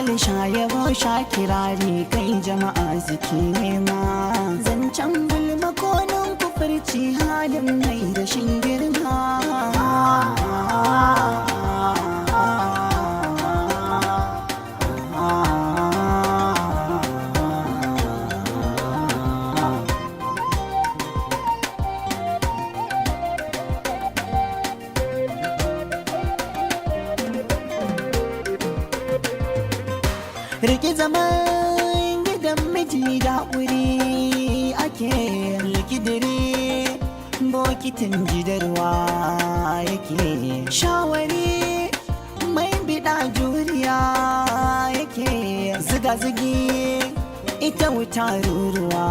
Abdul sha yabo sha kirari, kai jama'a suke nema. Zancen gulma konin kufurci, halin mai rashin girma. Rike zaman gidan miji da haƙuri ake, likidiri bokitin jidarwa yake, shawari mai biɗa juriya yake, ziga-zigi ita wuta ruruwa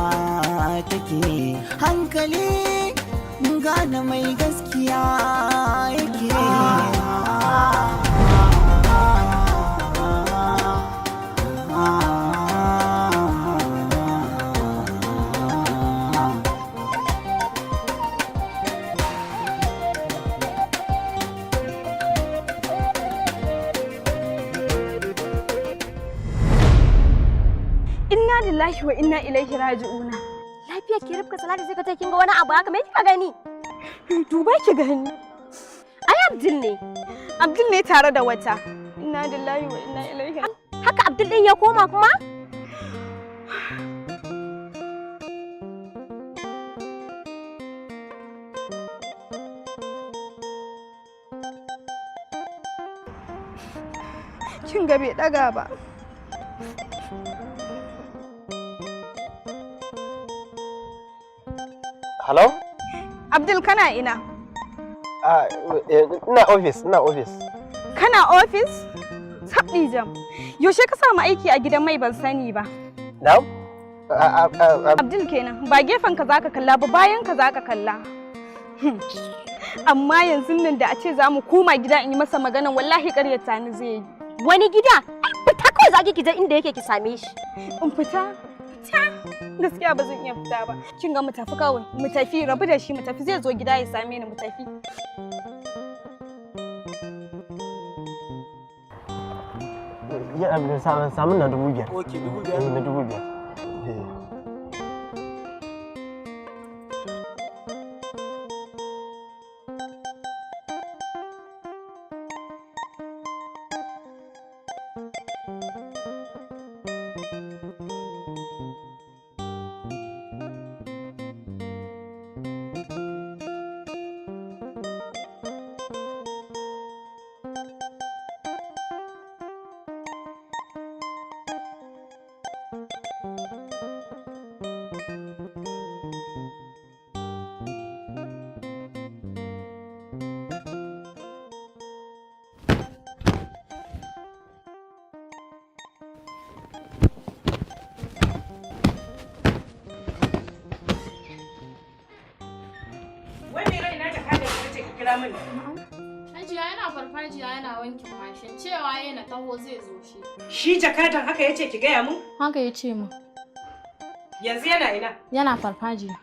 take, hankali gane mai gaskiya yake. Inna lillahi wa inna ilaihi raji'una. Lafiya ki rufka salati, sai ka ce kin ga wani abu haka? Me kika gani? Duba ki gani. Ai Abdul ne. Abdul ne tare da wata. Inna lillahi wa inna ilaihi. Haka Abdul din ya koma kuma? Kin ga bai daga ba. Hello? Abdul, kana ina? Ah, ina office, ina office. Kana office? Sabdi jam. Yaushe ka samu aiki a gidan mai ban sani ba? Na'am? Abdul kenan, ba gefen ka zaka kalla ba, bayan ka zaka kalla. Amma yanzu nan da a ce za mu koma gida in yi masa maganan, wallahi ƙaryata ni zai yi. Wani gida? Ai fita kawai zaki ki je inda yake ki same shi. In fita? Fita? Gaskiya ba zan iya fita ba. Kin ga mu tafi kawai. Mu tafi, rabu da shi, mu tafi, zai zo gida ya same ni, mu tafi. Ya abin samun na 5,000. Ok, 5,000. Eh, na 5,000. Eh. Wai mai rai na jaka da ce ki kira mini. Hajiya, yana farfajiya yana wankin mashin, cewa yana taho zai zo shi. Shi jakadan haka yace ki gaya mun? Haka ya ce min. Yanzu yana ina? Yana farfajiya.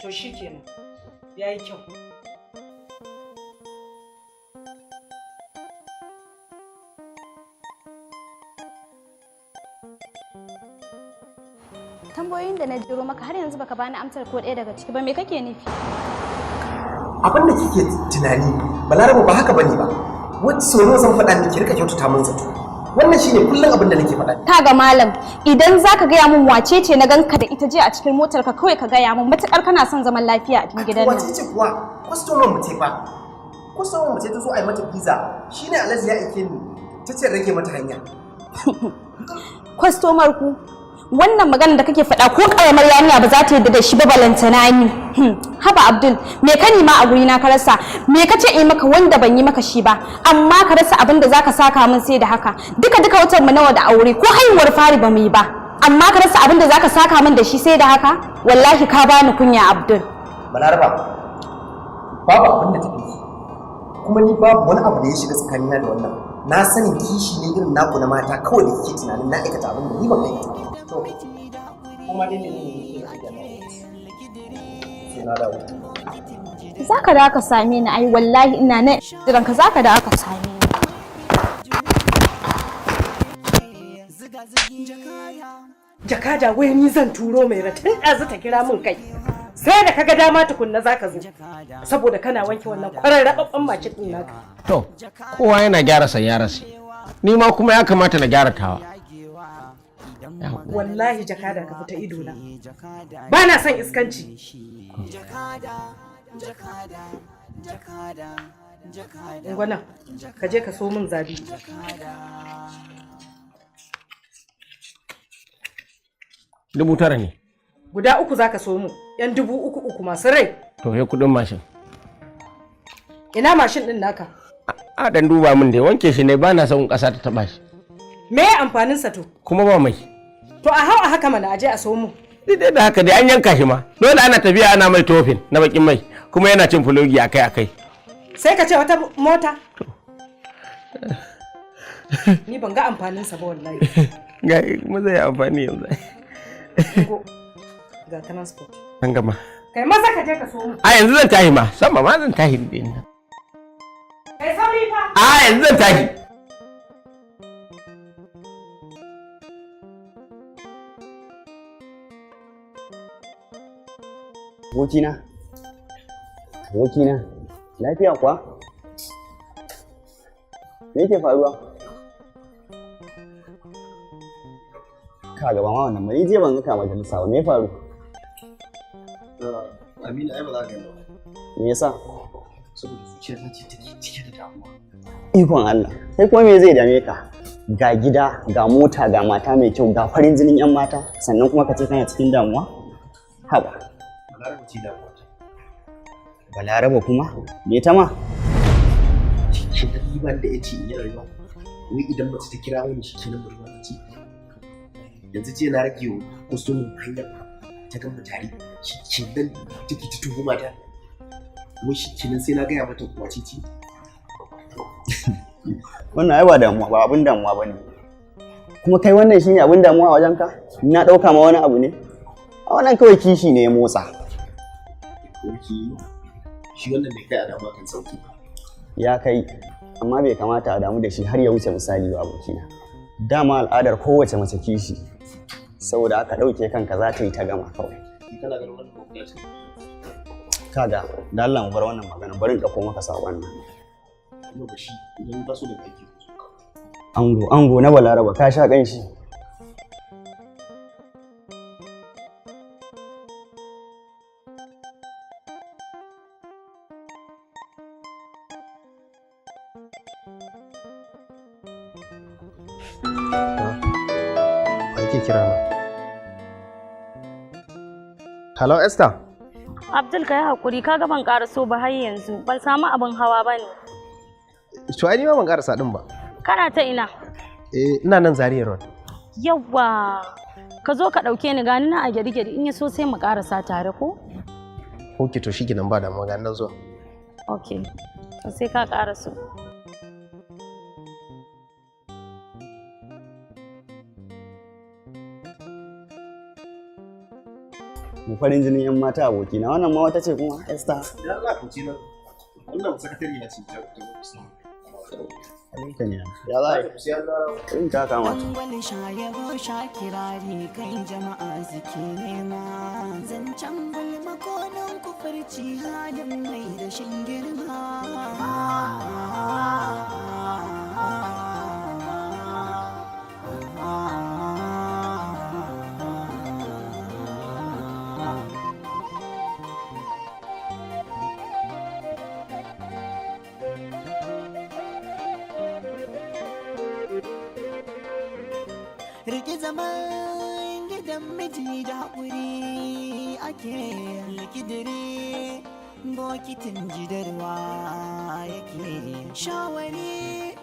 To shi kenan. Yayi kyau. Tambayoyin da na jiro maka har yanzu baka bani amsar ko ɗaya daga ciki ba, me kake nufi? Abin da kike tunani, Balaraba, ba haka bane ba. Wata sau nawa zan faɗa miki rika kyautata min zato. Wannan shine kullum abin da nake faɗa. Kaga malam, idan zaka gaya min wace ce na ganka da ita jiya a cikin motar ka, kawai ka gaya min, matukar kana son zaman lafiya a cikin gidan nan. Wace ce kuwa? Kwastoman mu ce fa. Kwastoman mu ce ta zo a yi mata visa. Shine Alhaji ya aike ni. Ta ce rage mata hanya. Kwastomar ku? Wannan magana da kake faɗa, ko karamar yarinya ba za ta yarda da shi ba, balantana ni. Haba Abdul, me ka nema a guri na ka rasa? Me ka ce in maka wanda ban yi maka shi ba? Amma ka rasa abin da zaka saka min sai da haka. Duka duka watan mu nawa da aure, ko haihuwar fari ba mu yi ba, amma ka rasa abin da zaka saka min da shi sai da haka. Wallahi ka bani kunya, Abdul. Balaraba, babu abin da tafi. Kuma ni babu wani abu da ya shiga tsakanina da wannan. Na sani kishi ne irin naku na mata kawai da kike tunanin na aikata abin da ni ban aikata ba. To, kuma dai ne ne ne sai na dawo. Zaka da ka same ni, ai wallahi ina nan jiran ka, zaka da ka same ni. Jakada, wai ni zan turo mai ratin ɗazu ta kira min kai. Sai da kaga dama tukunna zaka zo. Saboda kana wanke wannan kwararrababban mashin ɗin naka. To, kowa yana gyara sayyararsa. Ni ma kuma ya kamata na gyara tawa. Wallahi jakada, ka fita ido na. Ba na son iskanci. Gwana, ka je ka so min zabi. 9,000 ne. Guda uku za ka so min, 'yan 3,000 masu rai. To, sai kuɗin mashin. Ina mashin ɗin naka? A dan duba min da wanke shi ne, ba na son ƙasa ta taɓa shi. Me ya amfaninsa to? Kuma ba mai. To, a hau a haka mana, aje a so min. Dai da haka dai an yanka shi ma. Dole ana tafiya ana mai tofin na bakin mai, kuma yana cin fulogi akai akai. Sai ka ce wata mota. Ni ban ga amfaninsa ba wallahi. Ga kuma zai amfani yanzu. Go. Ga transport. An gama. Kai maza ka je ka so min. A yanzu zan tahi ma, sama ma zan tahi din nan. Kai sauri fa. A yanzu zan tahi. Abokina, abokina, lafiya kuwa? Me yake faruwa? Ka gaba ma wannan mai jiya ban ga ka majalisa ba, me ya faru? Aminu, ai ba za ka gani ba. Me yasa? Saboda zuciyata ce take cike da damuwa. Ikon Allah, sai kuma me zai dame ka? Ga gida, ga mota, ga mata mai kyau, ga farin jinin 'yan mata, sannan kuma ka ce kana cikin damuwa? Haba. Balaraba ce damuwa ta. Balaraba kuma? Me ta ma? Shi kenan ni ban da yace in yi rayuwa. Wai idan mace ta kira wani, shi kenan budurwa ta ce. Yanzu jiya na rage wa kwastomin hanya ta gama tare, shi kenan take ta tuhuma ta. Wai shi kenan sai na gaya mata wace ce. Wannan ai ba damuwa ba, abin damuwa bane. Kuma kai, wannan shine abin damuwa a wajenka? Na ɗauka ma wani abu ne? A wannan kawai kishi ne ya motsa. Oke, shi wannan bai kai a damuwa kan sauki ba. Ya kai, amma bai kamata a damu da shi har ya wuce misali ba, abokina. Dama al'adar kowace mace kishi. Saboda aka ɗauke kanka, za ta yi ta gama kawai. Ni kana ganin wannan ba ce. Kaga, da Allah mu bar wannan magana, bari in ɗauko maka saƙon nan. Kuma ba shi idan ba so da aiki. Ango, ango na Balaraba, ka sha ƙanshi. Wa yake kira na? Hello, Esther. Abdul, ka yi hakuri, ka ga ban ƙaraso ba har yanzu, ban samu abin hawa ba ne. To, ai ni ma ban karasa din ba. Kana ta ina? Eh, ina nan Zaria Road. Yawwa, ka zo ka ɗauke ni, gani na a gyari-gyari, in ya so sai mu ƙarasa tare ko? Okay, to shikenan, ba damuwa, ga nan zuwa. Ok, to sai ka ƙaraso. Mu farin jinin 'yan mata, abokina, wannan ma wata ce kuma, Esther. Ya za ku ci nan. Wannan sakatariya ce ta ta. Halinka ne. Ya za a yi? In ta kamata. Wani shayabo sha kirari kai jama'a suke nema, zancen gulma konin kufurci halin mai rashin girma. Riki zaman gidan miji da haƙuri ake likidiri, bokitin jidarwa yake shawari,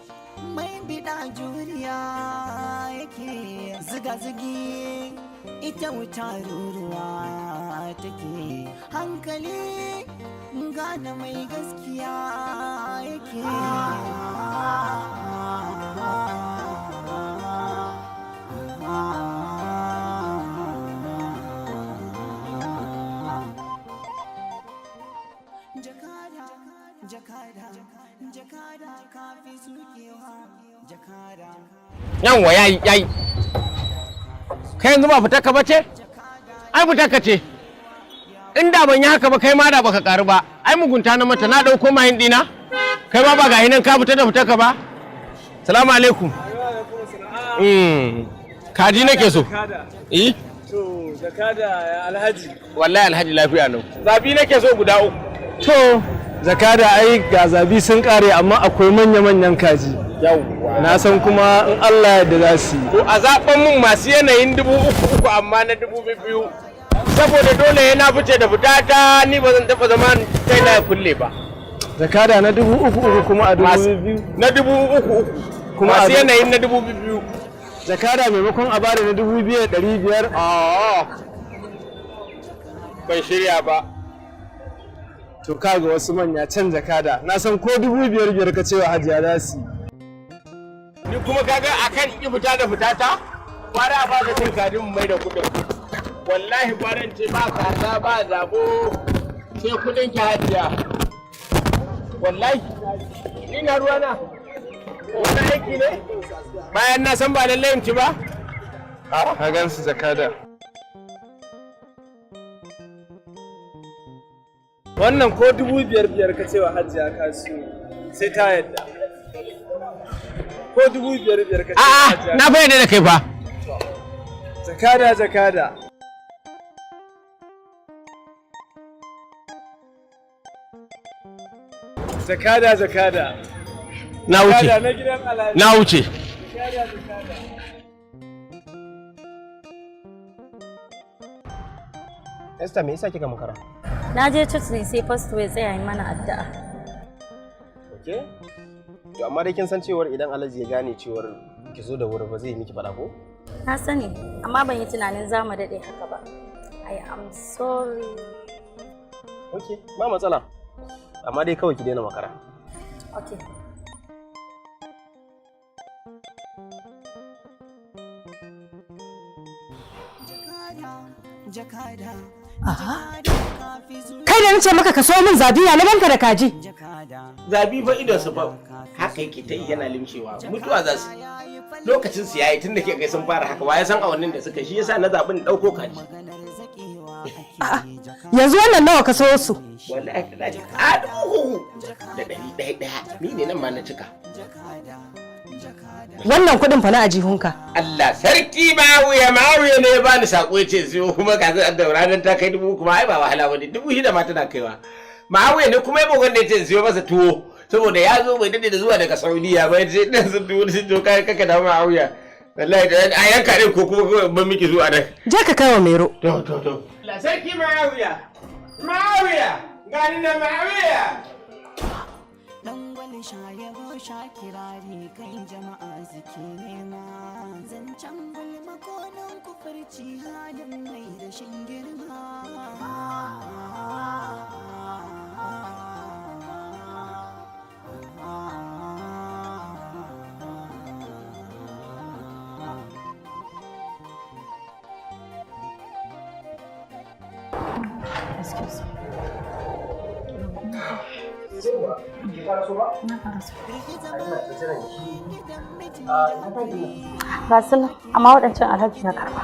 mai bida juriya yake ziga-zigi, ita wuta ruruwa take, hankali gane mai gaskiya yake. Jakada, jakada, jakada, kafi sukewa jakada. Yawwa, yayi yayi. Kai yanzu ba fitar ka bace? Ai fitar ka ce. Inda ban yi haka ba, kai ma da baka karu ba. Ai mugunta na mata, na dauko mahin dina. Kai ma ba gahi nan ka fita da fitar ka ba. Salamu alaikum. Kaji nake so. Eh? To, zakada ya Alhaji. Wallahi Alhaji lafiya lau. Zabi nake so guda uku. To, zakada, ai ga zabi sun kare, amma akwai manya-manyan kaji. Yawwa. Na san kuma in Allah yadda za su yi. To, a zaɓan mun masu yanayin 3000 amma na 2000. Saboda dole yana fice da fitata, ni ba zan taɓa zama kai na kulle ba. Zakada, na 3000 kuma a 2000. Na 3000. Kuma masu yanayin na 2000. Zakada, maimakon a bada na 2500. Ban shirya ba. To, kaga wasu manya can zakada. Na san ko 5500 ka cewa Hajiya za su yi. Ni kuma kaga akan ki fita da fitata, gwara a baka cin kajin mu mai da kuɗin. Wallahi gwaran ce ba kaza ba zabo sai kuɗin ki Hajiya. Wallahi ni na ruwa na. Wani aiki ne? Bayan na san ba lallai in ci ba? Ka gan su, zakada. Wannan ko 5500 ka cewa Hajiya ka siyo sai ta yadda. Ko 5500 ka cewa Hajiya. Na fa yadda da kai fa. Zakada, zakada. Zakada, zakada. Na wuce. Zakada na gidan Alhaji. Na wuce. Zakada, zakada. Esther, me yasa kika makara? Na je church ne, sai pastor ya tsaya yi mana addu'a. Okay. To, amma dai kin san cewar idan Alhaji ya gane cewar ki zo da wuri ba, zai yi miki faɗa ko? Na sani, amma ban yi tunanin za mu daɗe haka ba. I am sorry. Okay, ba matsala. Amma dai kawai ki daina makara. Okay. Aha. Kai da nace maka ka so min zabiya, na ganka da kaji. Zabi fa idon su fa haka yake ta yi yana limshewa, mutuwa za su lokacin su yayi, tunda ke kai sun fara haka, waye san awannin da suka shi yasa na zaɓin ɗauko kaji. Yanzu wannan nawa ka so su? Wallahi ta dace a 3100, ni ne nan ma na cika. Wannan kuɗin fa na ajihunka. Allah sarki, Mawuya, Mawuya ne ya bani sako ya ce siyo, kuma ka san da ranar ta kai 3000, ai ba wahala bane, 6000 ma tana kaiwa. Mawuya ne kuma ya bugun da ya ce siyo masa tuwo saboda ya zo bai dade da zuwa daga Saudiya ba, ya ce ina son tuwo sun to kai kaka da Mawuya. Wallahi da a yanka ne ko kuma kawai ban miki zuwa nan. Je ka kai wa Mero. To. Allah sarki, Mawuya. Mawuya, gani na Mawuya. Dangwali shayabo sha kirari kai jama'a suke nema zancen gulma konin kufurci halin mai rashin girma. Excuse me. Na karaso. Ga su nan, amma waɗancan Alhaji ya karba.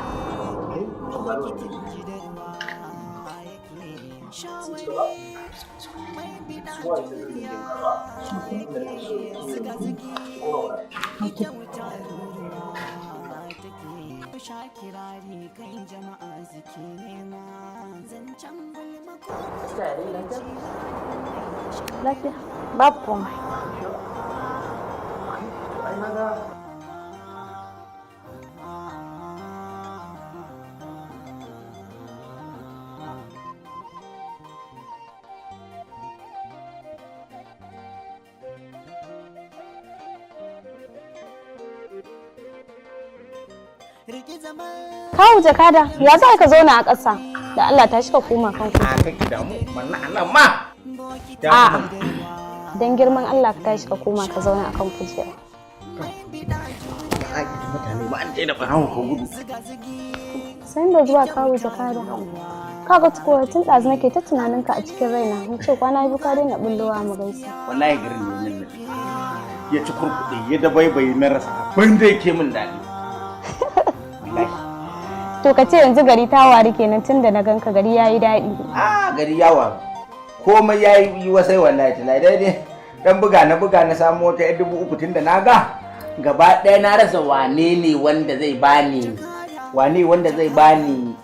Sha kirari kai jama'a suke nema zancen gulma. Lafiya, babu komai. Ai na ga Kawu jakada, ya za ka zauna a ƙasa? Da Allah tashi ka koma kan A kake damu, manna anan ma. A'a. Dan girman Allah ka tashi ka koma ka zauna akan kujera. Mutane ba an daina ɓarawon ko gudu. San da zuwa, kawu jakada. Kaga tukuwa, tun ɗazu nake ta tunaninka a cikin raina. Mun ce kwana biyu ka daina bullowa mu gaisa. Wallahi garin ne nan ya ci kurkuɗe ya dabaibaye, na rasa abin da yake min daɗi. Wallahi. To ka ce yanzu gari ta wari kenan, tun da na ganka gari yayi daɗi. Ah, gari ya waru. Komai ya yi wasai, wallahi tallahi. Daidai dan buga na buga na samu wata yar 3000, tun da na ga gaba ɗaya na rasa wane ne wanda zai bani, wane wanda zai bani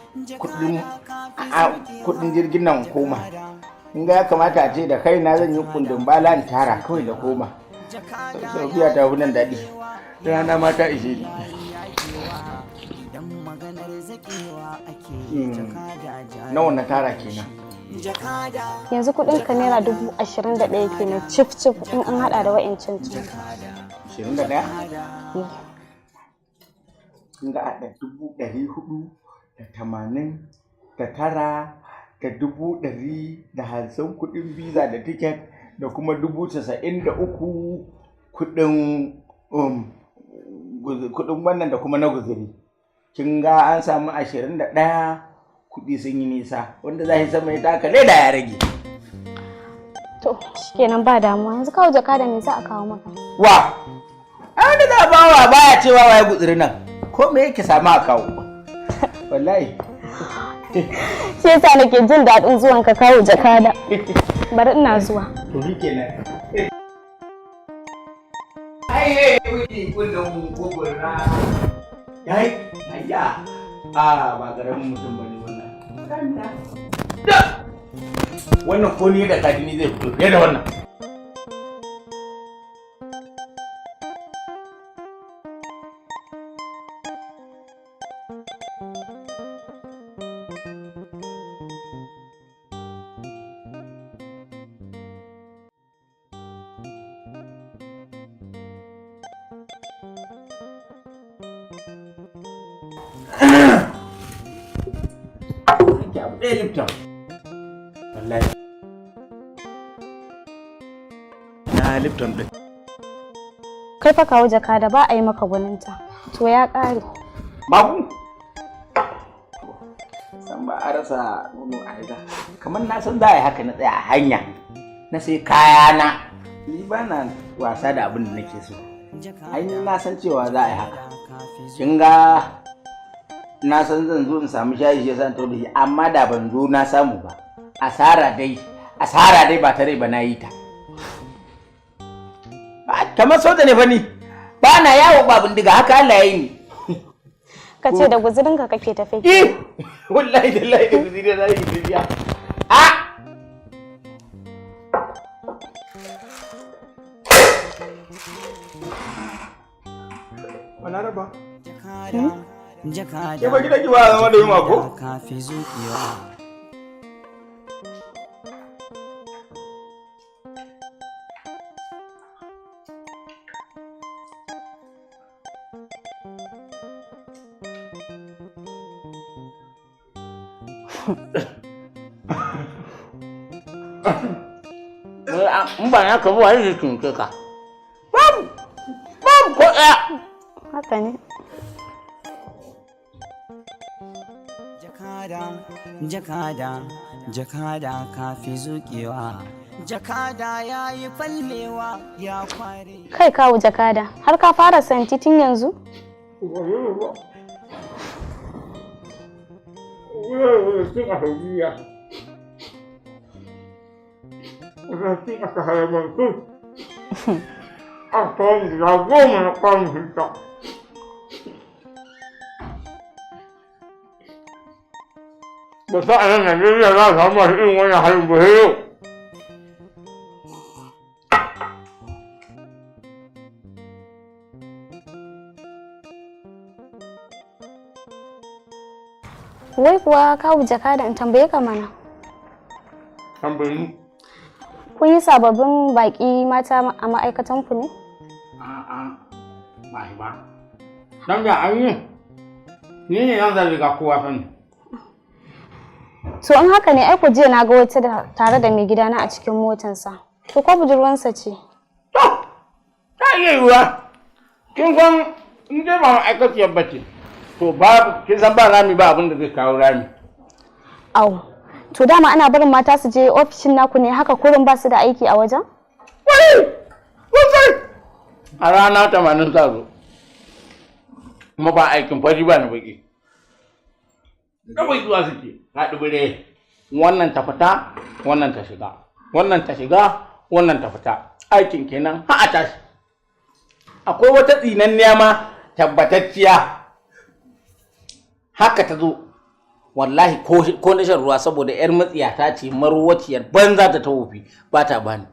kuɗin jirgin nan koma. In ga ya kamata a ce da kaina zan yi kundin bala in tara kawai da koma Saudiya, ta fi nan daɗi, rana ma ta ishe ni. Nawa na tara kenan? Yanzu kuɗin ka naira 21,000 kenan cif cif, in an haɗa da wa'incan can. 21? Kin ga a 489,150 kuɗin visa da ticket, da kuma 93,000 kuɗin wannan da kuma na guzuri. Kin ga an samu 21, kuɗi sun yi nisa, wanda za shi sama ya taka leda ya rage. To shikenan, ba damuwa. Yanzu kawo jaka da me za a kawo maka? Wa? Ai wanda za a bawa baya cewa waye gutsiri nan. Ko me yake samu a kawo. Wallahi. Shi yasa nake jin daɗin zuwan ka, kawo jakada. Bari ina zuwa. To shi kenan. Ai, wuri kullum gobara. Yayi, ayya. Ah, ba karamin mutum bane wannan. Da! Wannan ko ni da kadini zai fito fiye da wannan. Ki abu ɗaya Lipton. Wallahi. Na Lipton ɗin. Kai fa kawo jakada, ba a yi maka gwaninta. To ya ƙare. Babu. San ba a rasa nono a riga. Kamar na san za a yi haka, na tsaya a hanya. Na sai kayana. Ni ba na wasa da abin da nake so. Ai ni na san cewa za a yi haka. Kin ga na san zan zo in samu shayi, shi yasa na taho da shi, amma da ban zo na samu ba. Asara dai, asara dai ba ta rai ba na yi ta. Kamar soja ne fa ni. Ba na yawo ba bindiga, haka Allah ya yi ni. Ka ce da guzurinka kake tafe. Eh, wallahi tallahi da guzuri na yi tafiya. Ah! Balaraba. Jakada. Ke ba gida ki ba zama da yunwa ko? Kafi zuƙewa. In ba na ka ba, wani zai tunke ka. Babu, babu ko ɗaya. Haka ne. Jakada, jakada, jakada kafi zuƙewa. Jakada ya yi fallewa ya kware. Kai kawo jakada, har ka fara santi tun yanzu? Ba sa a nan Najeriya za a samu masu irin wannan halin ba sai yau. Wai kuwa kawo jakada, in tambaye ka mana. Tambayi. Kun yi sababbin baƙi mata a ma'aikatan ku ne? A'a, ba shi ba. Dan da an yi, ni ne nan zan riga kowa sani. To in haka ne, ai ku jiya na ga wata tare da mai gidana a cikin motansa. To ko budurwansa ce? To, ta iya yiwuwa. Kin san in dai ba ma'aikaciyar ba ce, to ba kin san ba rami, ba abin da zai kawo rami. Au. To dama ana barin mata su je ofishin naku ne haka kurin, ba su da aiki a wajen? Wai! Wasai! A rana 80 sa zo. Kuma ba aikin fari ba na baki. Kawai zuwa suke haɗu bire, wannan ta fita, wannan ta shiga, wannan ta shiga, wannan ta fita. Aikin kenan ha a tashi. Akwai wata tsinanniya ma tabbatacciya, haka ta zo wallahi, ko na shan ruwa, saboda yar matsiyata ce, marwaciyar banza ta wofi, ba ta bani,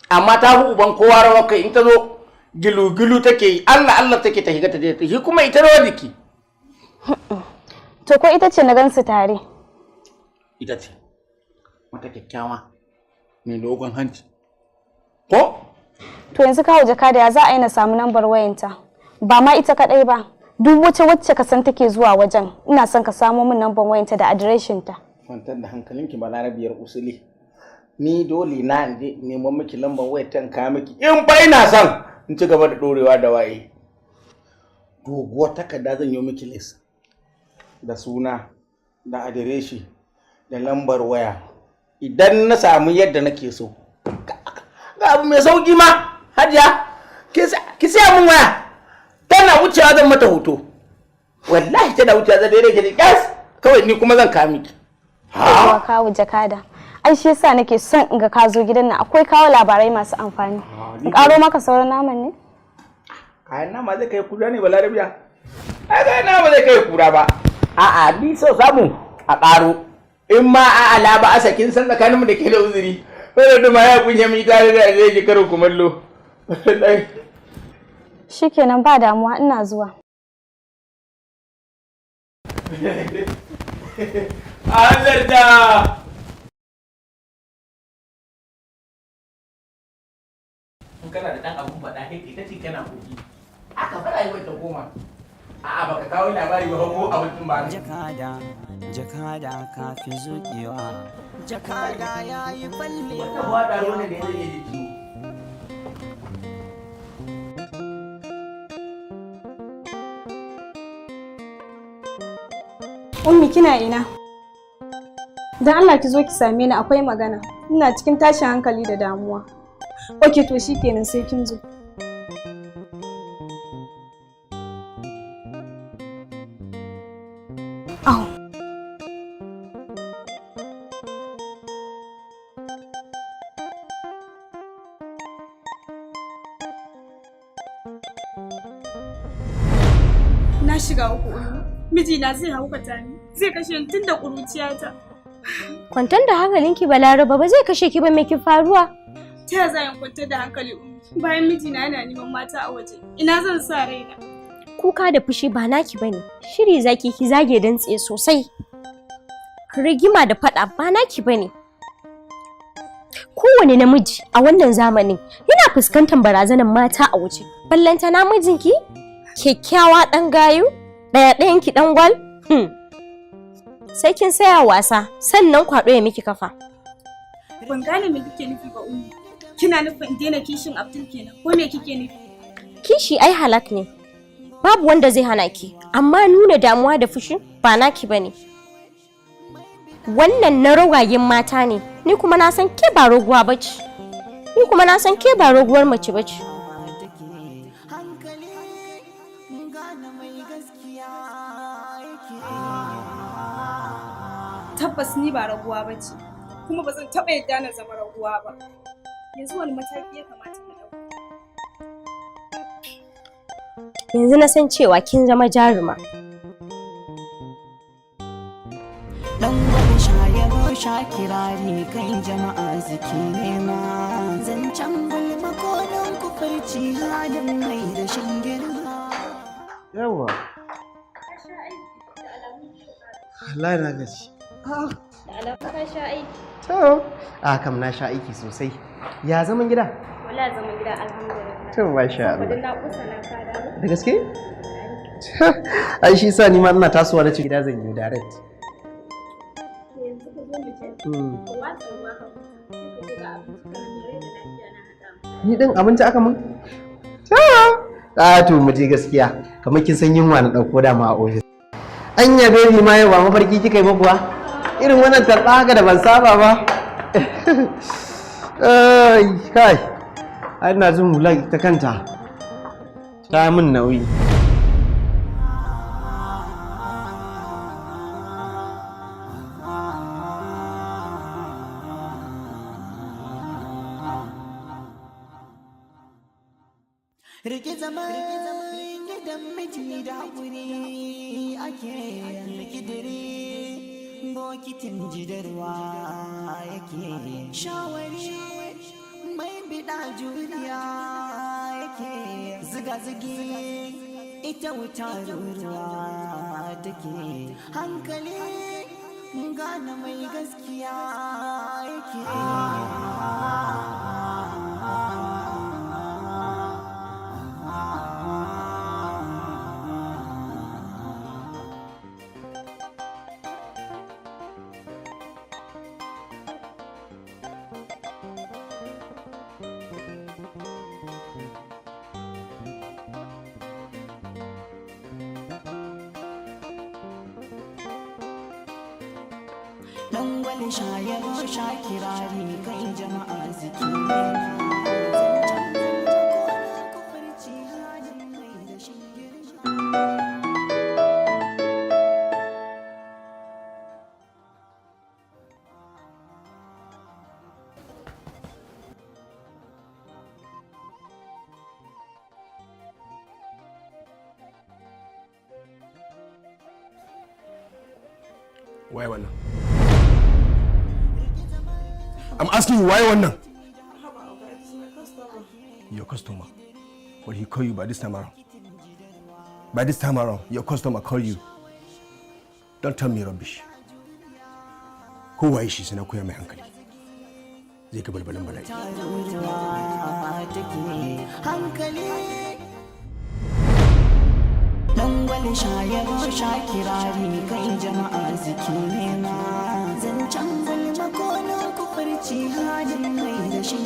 amma ta fi uban kowa rawar kai. In ta zo gilu-gilu take yi, Allah Allah take ta shiga ta je ta shi kuma ita rawar jiki. To ko ita ce na gansu tare? Ita ce wata kyakkyawa mai dogon hanci ko? To yanzu kawo Jakada, ya za a yi na samu nambar wayanta? Ba ma ita kadai ba, duk wacce wacce ka san take zuwa wajen, ina son ka samo min nambar wayanta da adireshin ta. Kwantar da hankalinki, Balarabiyar usuli. Ni dole na in je in nemo miki lambar wayar ta in kawo miki, in fa ina son in ci gaba da dorewa da waye. Doguwar takarda zan yi miki, list da suna da adireshi da lambar waya, idan na samu yadda nake so. Ga abu mai sauki ma, hajiya, ki siya min waya. Tana wucewa zan mata hoto, wallahi tana wucewa zan daidai ki gas kawai, ni kuma zan kawo miki. Yawwa kawo Jakada. Ai shi yasa nake son in ga ka zo gidan nan, akwai kawo labarai masu amfani. In karo maka sauran naman ne? Kayan nama zai kai kura ne, Balarabiya? Ai kayan nama zai kai kura ba. A'a, ni so samu a ƙaro. In ma a'a la ba asa, kin san tsakaninmu da ke da uzuri. Wanda da ma ya kunya mi tare da zai ji karin kumallo. Wallahi. Shikenan, ba damuwa, ina zuwa. Hanzarta! In kana da ɗan abun faɗa kai ta ce kana koki. Aka fara yi wata goma. A'a, baka kawo labari ba ko abincin ba. Jakada, jakada kafi zuƙewa, jakada ya yi fallewa. Wannan waɗa ruwan da ya zai ji ciwo. Ummi, kina ina? Dan Allah ki zo ki same ni, akwai magana. Ina cikin tashin hankali da damuwa. Okay, to shikenan, sai kin zo. Au. Na shiga uku, Ummi. Mijina zai haukata ni, zai kashe ni tun da ƙuruciyata. Kwantar da hankalinki, Balaraba, ba zai kashe ki ba. Me ke faruwa? Ta yaya za in kwantar da hankali, Ummi, bayan mijina yana neman mata a waje? Ina zan sa raina? Kuka da fushi ba naki bane. Shiri zaki ki zage dantse sosai. Rigima da fada ba naki bane. Kowane namiji a wannan zamanin yana fuskantar barazanar mata a waje. Ballanta namijinki kyakkyawa, ɗan gayu, ɗaya ɗayanki ɗan gwal. Sai kin saya wasa sannan kwaɗo ya miki kafa. Ban gane me kike nufi ba, Ummi. Kina nufin in daina kishin Abdul kenan ko me kike nufi? Kishi ai halak ne. Babu wanda zai hana ki, amma nuna damuwa da fushi ba naki bane. Wannan na ragayen mata ne, ni kuma na san ke ba raguwa bace. Ni kuma na san ke ba raguwar mace bace. Hankali gane mai gaskiya yake. Tabbas ni ba raguwa ba ce, kuma ba zan taɓa yadda na zama raguwa ba. Yanzu wani mataki ya kamata na ɗauka? Yanzu na san cewa kin zama jaruma. Dan gwani sha yabo sha kirari, kai jama'a suke nema. Zancen gulma ko don kufurci halin mai rashin girma. Yawa. Wallahi na gaji. Ka sha aiki. To, a kam na sha aiki sosai. Ya zaman gida? Wala zaman gida alhamdulillah. To, masha Saboda Allah. na kusa na ka dawo. Da gaske? Ai shi sa ni ma ina tasowa na ce gida zan yi direct. Yanzu ka zo mu je. Ka watsa ruwa ka huta. Sai ka zo ga abinci kana mai rai da lafiya na haɗa mu. Ni din abinci aka mun? To, a to mu je gaskiya. Kamar kin san yunwa na dauko dama a ofis. Anya baby, ma yau ba mafarki kika yi ba kuwa? Irin wannan tarba haka da ban saba ba. Ai, kai. Ai ina jin hular ita kanta ta min nauyi. Rike zaman gidan miji da haƙuri ake likidiri, bokitin jidarwa yake. Shawari mai bida juriya yake, ziga-zigi ita wuta ruruwa take. Hankali gane mai gaskiya yake. Dan gwali shayar sha kirari kai jama'a ziki. Zancen kufurci halin mai rashin girma. Waye wannan? I'm asking you, waye wannan? Your customer. But he call you by this time around. By this time around, your customer call you. Don't tell me rubbish. Ko waye shi, sai na koya mai hankali. Zai ga balbalin bala'i. Ruwa take hankali. Dan gwali shayar sha kirari kai jama'a suke nema. Zancen gulma ko na kufurci halin mai rashin